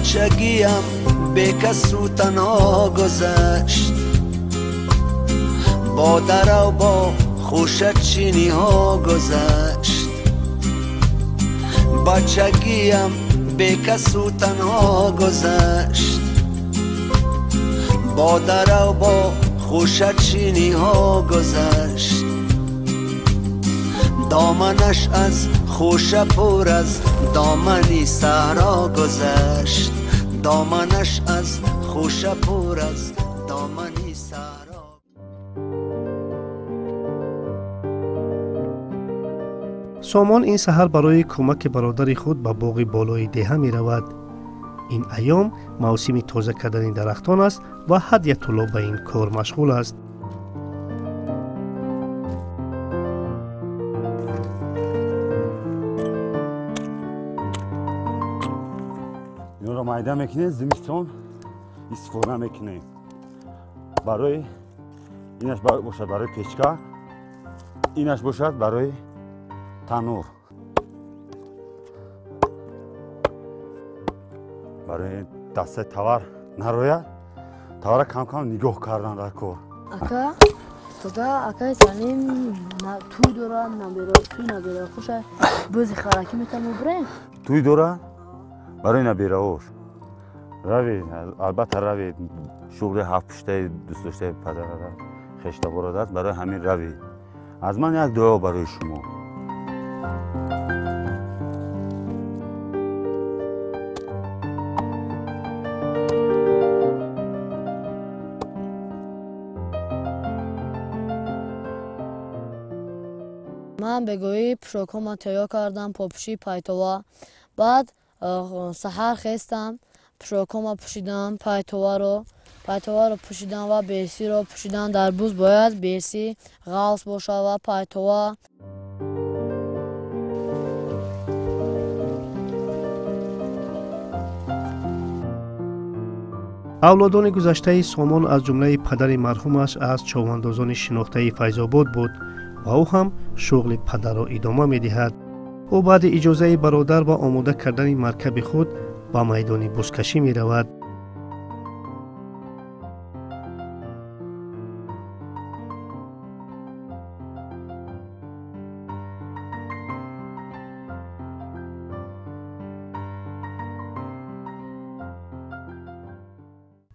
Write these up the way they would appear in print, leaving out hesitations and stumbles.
Бачагиам бекасу танҳо гузашт, бо дарав бо хушачиниҳо гузашт. Бачагиам бекасу танҳо гузашт, бо дарав бо хушачиниҳо гузашт. Доманаш аз хуша пур аз домани саҳро гузашт, доманаш аз хуша пур аз домани саҳро. Сомон ин саҳар барои кӯмаки бародари худ ба боғи болои деҳа меравад. Ин айём мавсими тоза кардани дарахтон аст ва Ҳадиятулло ба ин кор машғул аст. Инро майда мекунем, зимистон истифода мекунем. Барои инаш бошад барои печка, инаш бошад барои танур. Барои дастаи тавар нарояд, тавара кам-кам нигоҳ кардан дар кор. Ака, тода акаи Салим тӯй дорад, тӯй набера хуша бузи харакӣ метавонем бибарем? Тӯй дорад? Барои набераош. Равед, албатта равед, шуғли ҳафтпуштаи дӯстдоштаи падарара хештаборад аст, барои ҳамин равед. Аз ман як дуо барои шумо. Ман бегоҳӣ пӯшокҳома тайёр кардам, попӯши пайтова. Баъд саҳар хестам, пӯшокҳома пӯшидам, пайтоваро пӯшидам ва берсиро пӯшидам. Дар буз бояд берси ғалс бошад ва пайтова. Авлодони гузаштаи Сомон аз ҷумлаи падари марҳумаш аз човандозони шинохтаи Файзобод буд ва ӯ ҳам шуғли падарро идома медиҳад. Ӯ баъди иҷозаи бародар ва омода кардани маркаби худ ба майдони бузкашӣ меравад.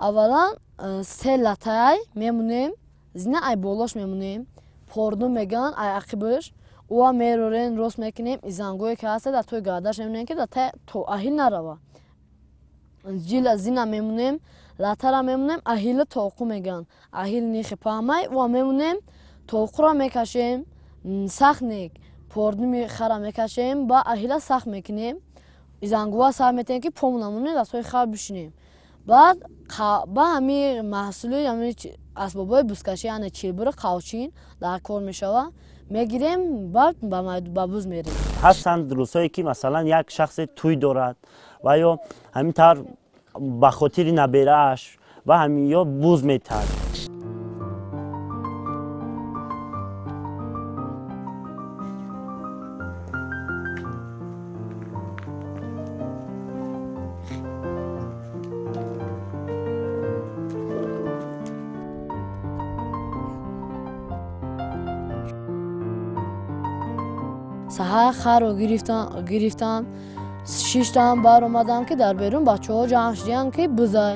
Аввалан се латай мемонем, зина ай болош мемонем, порду меган ай ақибаш, уа мерорем, рост мекунем, изангое ки ҳаста дар тои гардаш мемонем, ки дар то аҳил нарава. Ҷила зина мемонем, латара мемонем, аҳила тоқу меган. Аҳил нихи паҳмай, уа мемонем, тоқура мекашем, сахт нек, пордуми хара мекашем, ба аҳила сахт мекунем, изангува сар метаҳем, ки пом намонем, дар тои хар бишинем. Баъд ба ҳами маҳсули ҳами асбобҳои бузкашӣ, яъне чилбури қавчин дар кор мешавад, мегирем, баъд ба буз мерем. Ҳастанд рӯзҳое ки масалан як шахсе тӯй дорад ва ё ҳамин тавр ба хотири наберааш ва ҳамин ё буз метаҳад. Саҳар харро гирифтам, шиштам, баромадам, ки дар берун бачаҳо ҷамъ шудиям, ки бузай.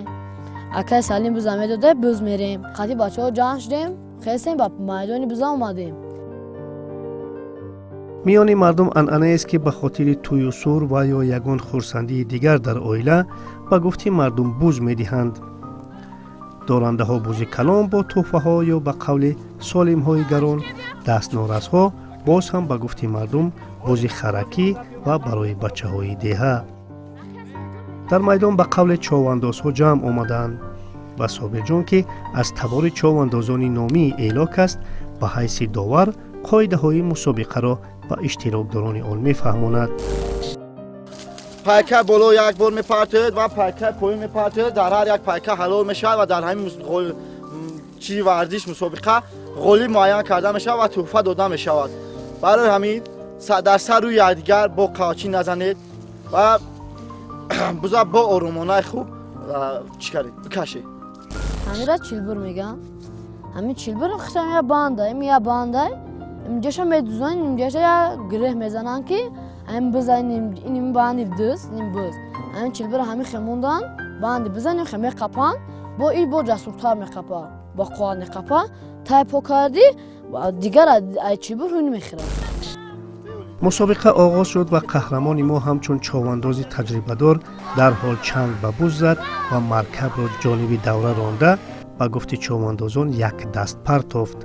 Акаи Салим буза медода, буз мерем. Қати бачаҳо ҷамъ шудем, хестем, ба майдони буза омадем. Миёни мардум анъанаест, ки ба хотири тӯю сур ва ё ягон хурсандии дигар дар оила ба гуфти мардум буз медиҳанд. Дорандаҳо бузи калон бо тӯҳфаҳо ё ба қавли солимҳои гарон дастнорасҳо, боз ҳам ба гуфти мардум бузи харакӣ ва барои бачаҳои деҳа. Дар майдон ба қавли човандозҳо ҷамъ омаданд ва Собирҷон, ки аз табори човандозони номии Элок аст, ба ҳайси довар қоидаҳои мусобиқаро ба иштирокдорони он мефаҳмонад. Пайка боло як бор мепартояд ва пайка поён мепартояд. Дар ҳар як пайка ҳалол мешавад ва дар ҳамин чи варзиш мусобиқа ғолиб муайян карда мешавад ва тӯҳфа дода мешавад. Барои ҳамин дар сар рӯи якдигар бо қавчин назанед ва буза бо оромонаи хуб чӣ кардӣ бикашӣ. Ҳамира чилбур мегӯям. Ҳамин чилбур хусам я банда, им я банда, имҷаша медузан, имҷаша я гиреҳ мезананд ки ҳамин биза ин банди дӯст, ин буз. Ҳамин чилбур ҳамин хемондан, банди биза ин хе меқапанд, бо и бо ҷасуртар меқапа, бо қувват меқапа, тай по кардӣ, дигар ай чилбур ҳун мехӯрад. Мусобиқа оғоз шуд ва қаҳрамони мо ҳамчун човандози таҷрибадор дарҳол чанг ба буз зад ва маркабро ҷониби давра ронда ба гуфти човандозон як даст партофт.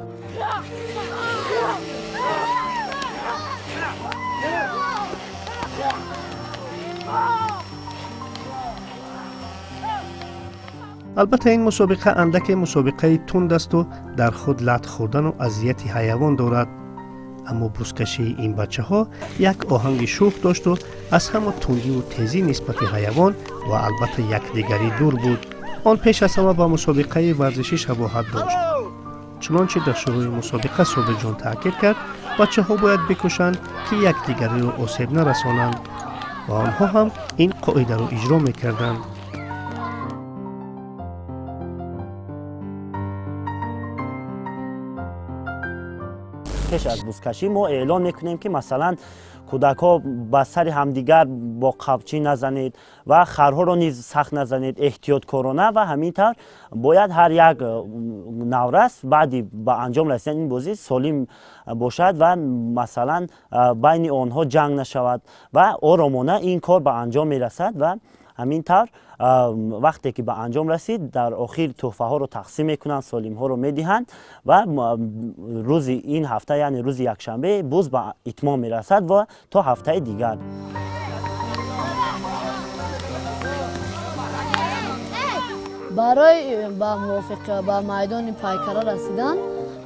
Албатта ин мусобиқа андаке мусобиқаи тунд асту дар худ лат хӯрдану азияти ҳайавон дорад. Аммо бузкашии ин бачаҳо як оҳанги шӯх дошту аз ҳама тундиву тезӣ нисбати ҳайавон ва албатта якдигарӣ дур буд. Он пеш аз ҳама ба мусобиқаи варзишӣ шабоҳат дошт. Чунончи дар шурӯи мусобиқа Собирҷон таъкид кард, бачаҳо бояд бикӯшанд ки якдигариро осеб нарасонанд ва онҳо ҳам ин қоидаро иҷро мекарданд. Пеш аз бузкашӣ мо эълон мекунем ки масалан кӯдакҳо ба сари ҳамдигар бо қавчӣ назанед ва харҳоро низ сахт назанед, эҳтиёткорона ва ҳамин тавр бояд ҳар як наврас баъди ба анҷом расидани ин бозӣ солим бошад ва масалан байни онҳо ҷанг нашавад ва оромона ин кор ба анҷом мерасад ва ҳамин тавр вақте ки ба анҷом расид дар охир тӯҳфаҳоро тақсим мекунанд, солимҳоро медиҳанд ва рӯзи ин ҳафта, яъне рӯзи якшанбе, буз ба итмом мерасад ва то ҳафтаи дигар. Барои ба мувофиқа ба майдони пайкара расидан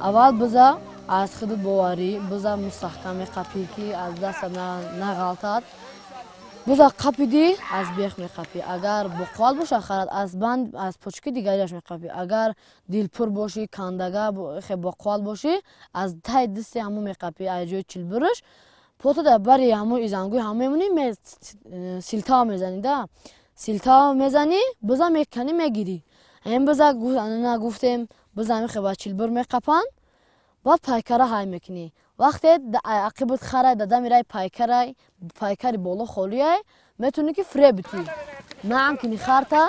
аввал буза аз худ боварӣ, буза мустаҳкам меқапӣ ки аз даста нағалтад. Буза қапидӣ аз бех меқапӣ, агар боқувват боша харад аз банд аз почки дигарияш меқапӣ, агар дилпур бошӣ, кандага хе боқувват бошӣ, аз таи дасти ҳамун меқапӣ, аз ҷои чилбураш пото дар бари ҳамун изангӯи ҳамун мемонӣ, силтава мезанӣ да, силтава мезанӣ, буза меканӣ мегирӣ. Ҳамин буза нагуфтем, буза ҳамин хе ба чилбур меқапанд, баъд пайкара ҳай мекунӣ. Вақте ақибат харай, дада мирай пайкарай, пайкари боло холиай, метавонӣ ки фиреб битӣ. Маън кунӣ харта,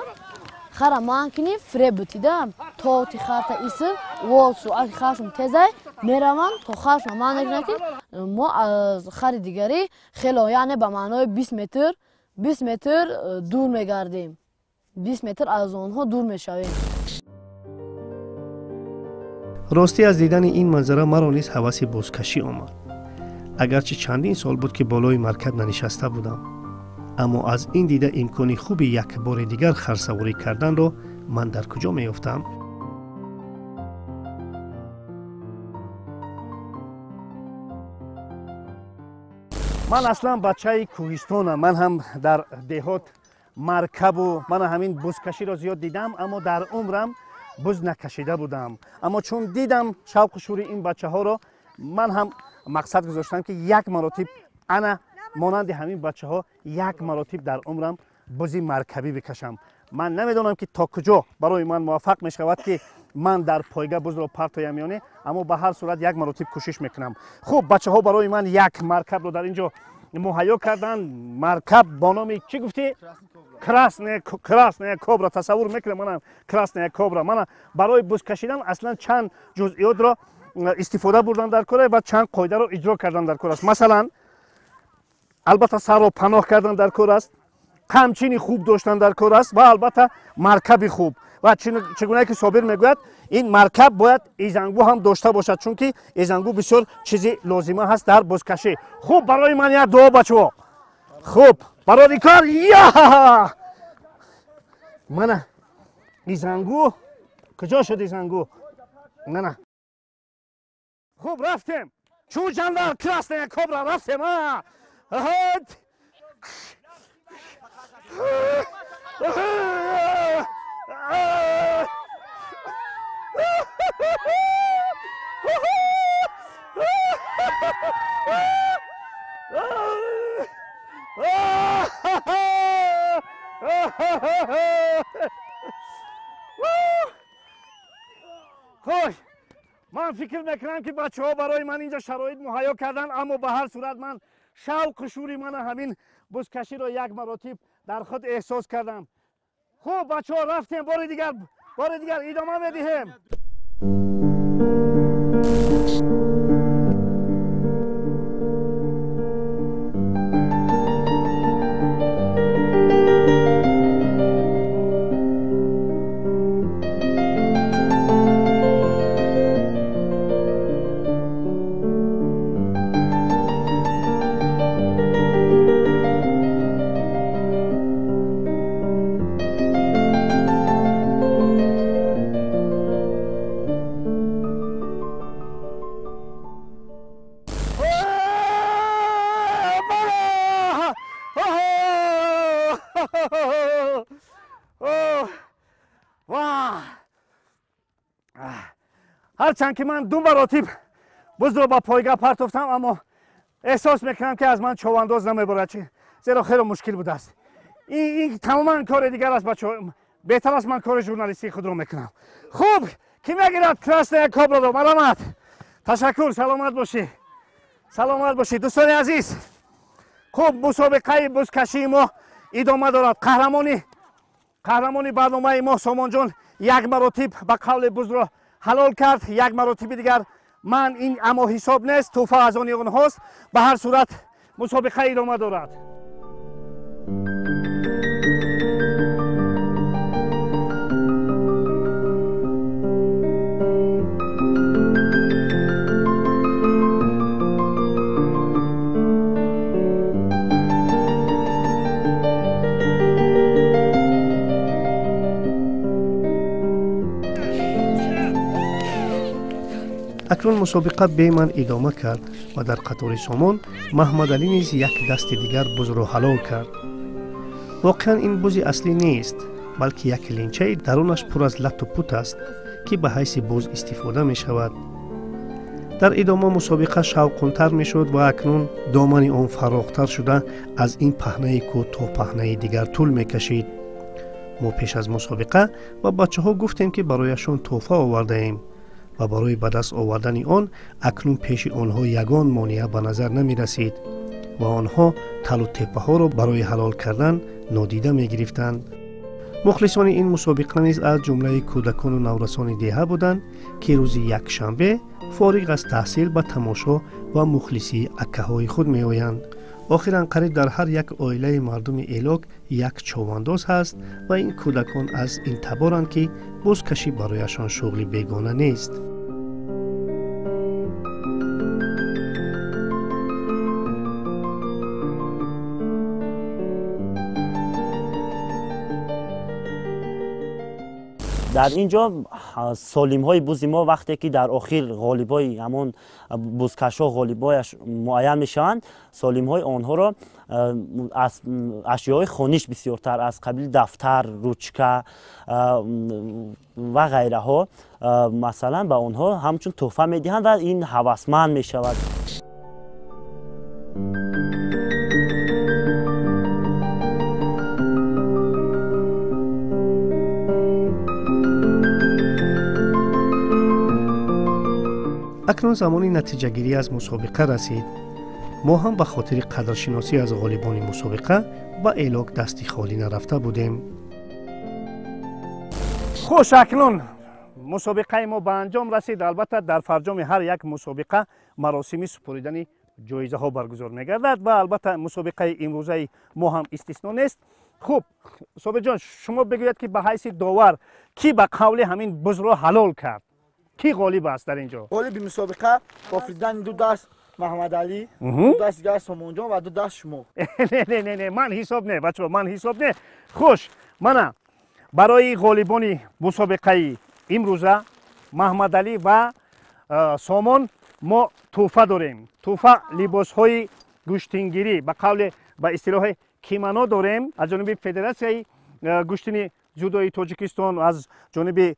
хара маън кунӣ фиреб битӣ да, то ти харта иср, во суръати харшон тезай, мераванд то харшон маън мекунанд ки мо аз хари дигарӣ хело, яъне ба маънои 20 метр, 20 метр дур мегардем. 20 метр аз онҳо дур мешавем. Ростӣ аз дидани ин манзара маро низ ҳаваси бузкашӣ омад. Агарчи чандин сол буд ки болои маркаб нанишаста будам, аммо аз ин дида имкони хуби як бори дигар харсаворӣ карданро ман дар куҷо меёфтам? Ман аслан бачаи кӯҳистонам, ман ҳам дар деҳот маркабу ман ҳамин бузкаширо зиёд дидам, аммо дар умрам буз накашида будам. Аммо чун дидам шавқу шӯри ин бачаҳоро, ман ҳам мақсад гузоштам ки як маротиб ана монанди ҳамин бачаҳо як маротиб дар умрам бузи маркабӣ бикашам. Ман намедонам ки то куҷо барои ман муваффақ мешавад ки ман дар пойга бузро партоям ё не, аммо ба ҳар сурат як маротиб кӯшиш мекунам. Хуб, бачаҳо барои ман як маркабро дар ин ҷо муҳайё карданд. Маркаб бо номи чӣ гуфтӣ? Красная кобра. Тасаввур мекунам манам Красная кобра. Мана барои буз кашидан аслан чанд ҷузъиётро истифода бурдан дар кор ва чанд қоидаро иҷро кардан дар кор аст. Масалан, албатта сарро паноҳ кардан дар кор аст, қамчини хуб доштан дар кор аст ва албатта маркаби хуб. Ва чӣ гуна ки Собир мегӯяд, ин маркаб бояд изангӯ ҳам дошта бошад, чунки изангӯ бисёр чизи лозима ҳаст дар бузкашӣ. Хуб, барои ман як дуо бачаҳо. Хуб, барои кор я мана изангӯ куҷо шуд изангӯ? Мана хуб, рафтем. Чӯҷандар Красная кобра рафтем. Хуш, ман фикр мекунам, ки бачаҳо барои ман инҷо шароит муҳайё карданд, аммо ба ҳар сурат ман шавқу шӯри мана ҳамин бузкаширо як маротиб дар худ эҳсос кардам. Хуб, бачаҳо, рафтем, бори дигар идома медиҳем. Ҳарчанд ки ман ду маротиб бузро ба пойга партофтам, аммо эҳсос мекунам, ки аз ман човандоз намеборад, зеро хеле мушкил будааст. Ин тамоман кори дигар аст, бачаҳо. Беҳтар аст ман кори журналистии худро мекунам. Хуб, кӣ мегирад красная кобраро? Марҳамат. Ташаккур, саломат бошӣ, саломат бошӣ. Дӯстони азиз, хуб, мусобиқаи бузкашии мо идома дорад. Қаҳрамони барномаи мо Сомонҷон як маротиб ба қавли бузро ҳалол кард, як маротиби дигар ман. Ин аммо ҳисоб нест, тӯҳфа аз они онҳост. Ба ҳар сурат мусобиқа идома дорад. Акнун мусобиқа беман идома кард ва дар қатори Сомон Маҳмадалӣ низ як дасти дигар бузро ҳалол кард. Воқеан ин бузи аслӣ нест, балки як линчаи дарунаш пур аз латту пут аст, ки ба ҳайси буз истифода мешавад. Дар идома мусобиқа шавқунтар мешуд ва акнун домани он фарохтар шуда аз ин паҳнаи кӯҳ то паҳнаи дигар тӯл мекашид. Мо пеш аз мусобиқа ба бачаҳо гуфтем, ки барояшон тӯҳфа овардаем ва барои ба даст овардани он акнун пеши онҳо ягон монеа ба назар намерасид ва онҳо талу теппаҳоро барои ҳалол кардан нодида мегирифтанд. Мухлисони ин мусобиқа низ аз ҷумлаи кӯдакону наврасони деҳа буданд, ки рӯзи якшанбе фориғ аз таҳсил ба тамошо ва мухлисии аккаҳои худ меоянд. Охиран қариб дар ҳар як оилаи мардуми Элок як човандоз ҳаст ва ин кӯдакон аз ин таборанд, ки бузкашӣ барояшон шуғли бегона нест. Дар ин ҷо солимҳои бузи мо, вақте ки дар охир ғолибои ҳамон бузкашҳо ғолибояш муайян мешаванд, солимҳои онҳоро аз ашёҳои хониш бисёртар аз қабили дафтар, ручка ва ғайраҳо, масалан, ба онҳо ҳамчун тӯҳфа медиҳанд ва ин ҳавасманд мешавад. Акнун замони натиҷагирӣ аз мусобиқа расид. Мо ҳам ба хотири қадршиносӣ аз ғолибони мусобиқа ба Элок дасти холӣ нарафта будем. Хуш, акнун мусобиқаи мо ба анҷом расид. Албатта, дар фарҷоми ҳар як мусобиқа маросими супоридани ҷоизаҳо баргузор мегардад ва албатта мусобиқаи имрӯзаи мо ҳам истисно нест. Хуб, Собирҷон, шумо бигӯед, ки ба ҳайси довар кӣ ба қавли ҳамин бузро ҳалол кард, кӣ ғолиб аст дар ин ҷо? Ғолиби мусобиқа бо фиридани ду даст Маҳмадалӣ, ду даст дигар Сомонҷон ва ду даст шумо. Не, не, не, не, ман ҳисоб не, бачаҳо, ман ҳисоб не. Хуш, мана барои ғолибони мусобиқаи имрӯза Маҳмадалӣ ва Сомон мо тӯҳфа дорем. Тӯҳфа либосҳои гӯштингирӣ, ба қавле ба истилоҳи кимано дорем аз ҷониби Федератсияи гӯштини ҷудои Тоҷикистон, аз ҷониби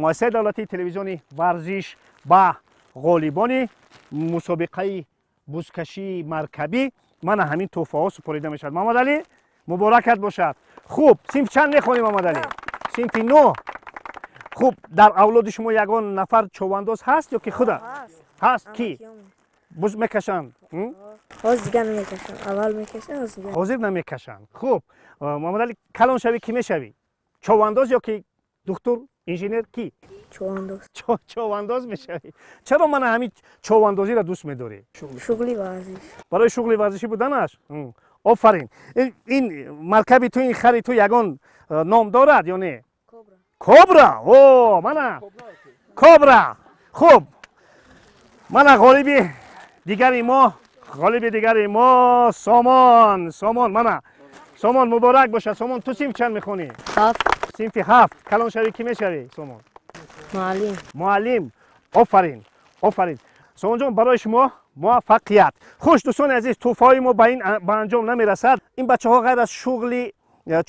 муассисаи давлатии телевизиони варзиш ба ғолибони мусобиқаи бузкашии маркабӣ мана ҳамин тӯҳфаҳо супорида мешавад. Муҳаммадалӣ, муборакат бошад. Хуб, синф чанд мехонӣ, Муҳаммадалӣ? Синфи 9. Хуб, дар авлоди шумо ягон нафар човандоз ҳаст ё ки худа ҳаст? Ки буз мекашанд? Ҳозир дигар намекашанд, аввал мекашанд, ҳозир дигар ҳозир намекашанд. Хуб, Муҳаммадалӣ, калон шавӣ кӣ мешавӣ? Човандоз ё ки духтур, инженер, кӣ? Човандоз. Човандоз мешавӣ. Чаро мана ҳамин човандозиро дӯст медорӣ? Шуғли варзиш. Барои шуғли варзишӣ буданаш? Офарин. Ин маркаби ту, ин хари ту ягон ном дорад ё не? Кобра. О, мана кобра. Хуб, мана ғолиби дигари мо, ғолиби дигари мо Сомон. Сомон, мана Сомон, муборак бошад. Сомон, ту синф чанд мехонӣ? Ҳафт. Синфи ҳафт. Калон шавӣ кӣ мешавӣ, Сомон? Муаллим. Муаллим. Офарин, офарин. Сомонҷон, барои шумо муваффақият. Хуш, дӯстони азиз, тӯҳфаҳои мо ба ин ба анҷом намерасад. Ин бачаҳо ғайр аз шуғли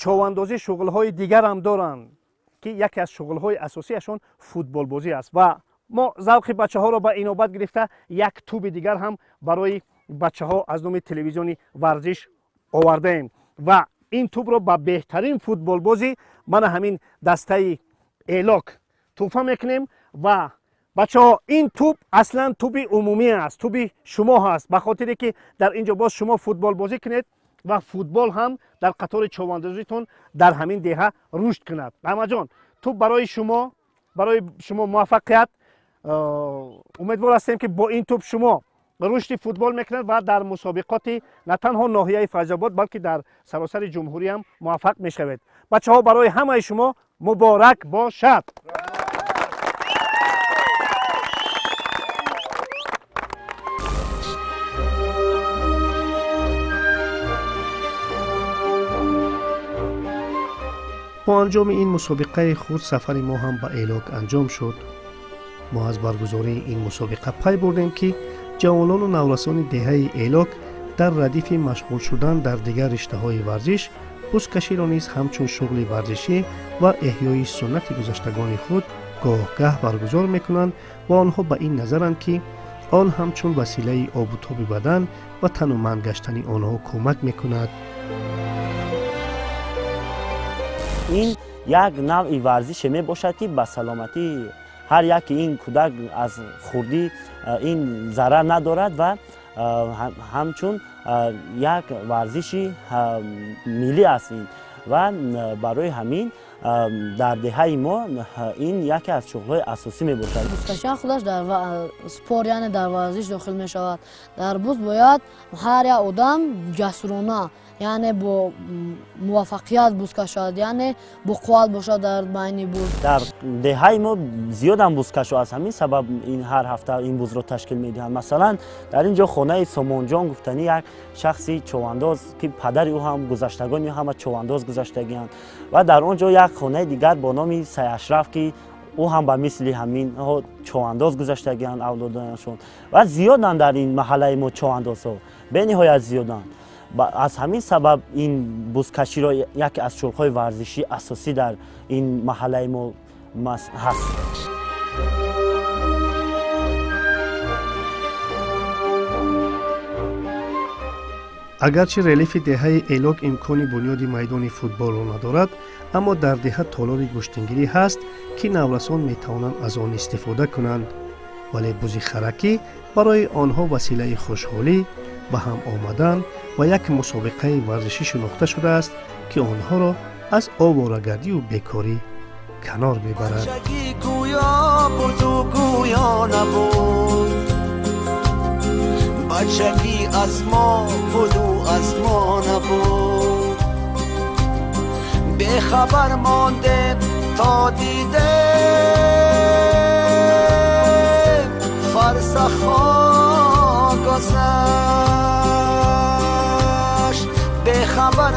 човандозӣ шуғлҳои дигарам доранд, ки яке аз шуғлҳои асосиашон футболбозӣ аст ва мо завқи бачаҳоро ба инобат гирифта як тӯби дигар ҳам барои бачаҳо аз номи телевизиони варзиш овардаем ва ин тӯбро ба беҳтарин футболбози мана ҳамин дастаи Элок тӯҳфа мекунем. Ва бачаҳо, ин тӯб аслан тӯби умумӣ аст, тӯби шумо ҳаст, ба хотире ки дар ин ҷо боз шумо футболбозӣ кунед ва футбол ҳам дар қатори човандозитон дар ҳамин деҳа рушд кунад. Раҳматҷон, тӯб барои шумо, барои шумо муваффақият. Умедвор ҳастем, ки бо ин тӯб шумо рушди футбол мекунад ва дар мусобиқоти на танҳо ноҳияи Файзобод, балки дар саросари ҷумҳурӣ ҳам муваффақ мешавед. Бачаҳо, барои ҳамаи шумо муборак бошад. Бо анҷоми ин мусобиқаи худ сафари мо ҳам ба Элок анҷом шуд. Мо аз баргузории ин мусобиқа пай бурдем, ки ҷавонону наврасони деҳаи Элок дар радифи машғул шудан дар дигар риштаҳои варзиш бузкаширо низ ҳамчун шуғли варзишӣ ва эҳёи суннати гузаштагони худ гоҳ-гаҳ баргузор мекунанд ва онҳо ба ин назаранд, ки он ҳамчун василаи обутоби бадан ва тануманд гаштани онҳо кӯмак мекунад. Ин як навъи варзише мебошад, ки ба саломатии ҳар яке ин кӯдак аз хурдӣ ин зарар надорад ва ҳамчун як варзиши миллӣ аст ин. Ва барои ҳамин дар деҳаи мо ин яке аз шуғлҳои асосӣ мебошад. Бузкашиан худаш дар спорт, яъне дар варзиш дохил мешавад. Дар буз бояд ҳар як одам ҷасурона, яъне бо муваффақият буз кашад, яъне бо қувват бошад дар байни буз. Дар деҳаи мо зиёдам бузкашо, аз ҳамин сабаб ин ҳар ҳафта ин бузро ташкил медиҳанд. Масалан, дар ин ҷо хонаи Сомонҷон гуфтанӣ як шахси човандоз, ки падари ӯ ҳам, гузаштагони ӯ ҳама човандоз гузаштагианд, ва дар он ҷо як хонаи дигар бо номи Сайашраф, ки ӯ ҳам ба мисли ҳаминҳо човандоз гузаштагианд авлодонашон. Ва зиёданд дар ин маҳаллаи мо човандозҳо, бениҳоят зиёданд. Аз ҳамин сабаб ин бузкаширо яке аз шуғлҳои варзишии асосӣ дар ин маҳаллаи мо ҳаст. Агарчи релефи деҳаи Элок имкони бунёди майдони футболро надорад, аммо дар деҳа толори гӯштингирӣ ҳаст, ки наврасон метавонанд аз он истифода кунанд. Вале бузи харакӣ барои онҳо василаи хушҳолӣ, ба ҳам омадан ва як мусобиқаи варзишӣ шинохта шудааст, ки онҳоро аз оворагардию бекорӣ канор мебарад. Бачагӣ аз мо буду аз мо набуд, бехабар мондем то дидем фарсахҳо гузашт, бехабар.